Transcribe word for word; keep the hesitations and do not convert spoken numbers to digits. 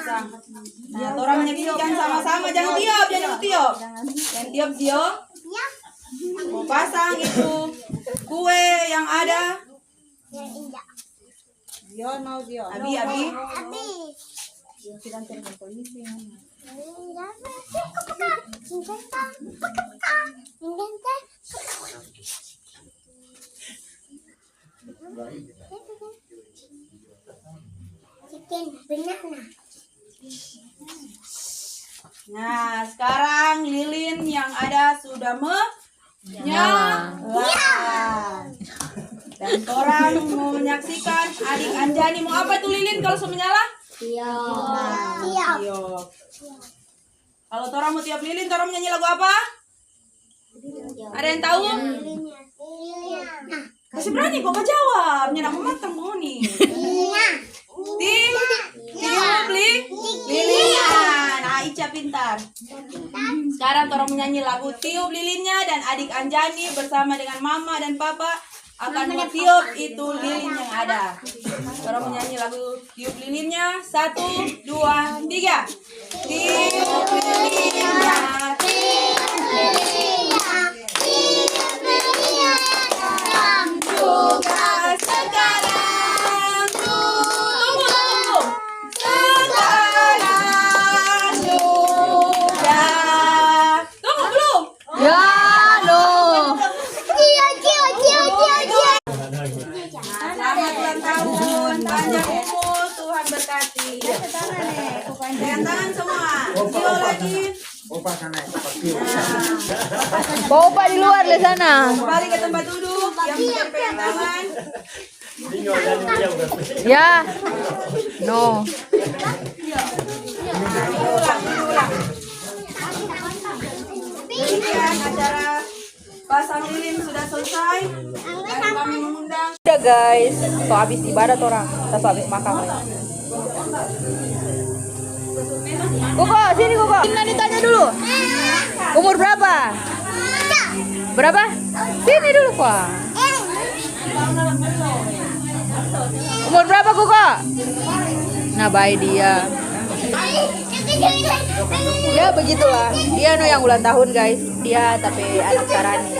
Nah, torang menyaksikan sama-sama. Jangan tiop, jangan tiop. Jangan tiop, Zio. Mo pasang itu kue yang ada. Zio, no, Zio. Abi, Abi. Chicken banana. Nah, sekarang lilin yang ada sudah menyala. Dan torang mau menyaksikan adik Anjani mau apa tuh lilin kalau so menyala? Tiop. Tiop. Kalau torang mau tiop lilin, torang mau nyanyi lagu apa? Ada yang tahu? Masih berani kok jawab, nyanda mo matang ngoni. Tiup li, lilinnya. Nah, Ica pintar. Sekarang torang menyanyi lagu Tiup Lilinnya dan adik Anjani bersama dengan mama dan papa akan mo tiup itu lilin yang ada. Torang menyanyi lagu Tiup Lilinnya, satu, dua, tiga. Tiup lilinnya, tiup lilinnya, tiup lilinnya, datang juga sekarang. Tunggu, tunggu. Sekarang juga. Tunggu, belum. Ya, no. Cio, cio, cio, cio, cio. Selamat ulang tahun, panjang umur, Tuhan berkati. Pegang tangan semua. Cio lagi. Bawa opa di luar di sana. Kembali ke tempat duduk, yang sudah dipegang tangan. Ya. No. Demikian acara pasang lilin sudah selesai. Dan kami mengundang. Udah, guys, so abis ibadah torang, kita so abis makang. Koko, sini, Koko. Nani tanya dulu. Umur berapa? Berapa? Sini dulu, Koko. Umur berapa, Koko? Nah, bae dia. Ya, begitulah. Dia no yang ulang tahun, guys. Dia tapi anak Sarani.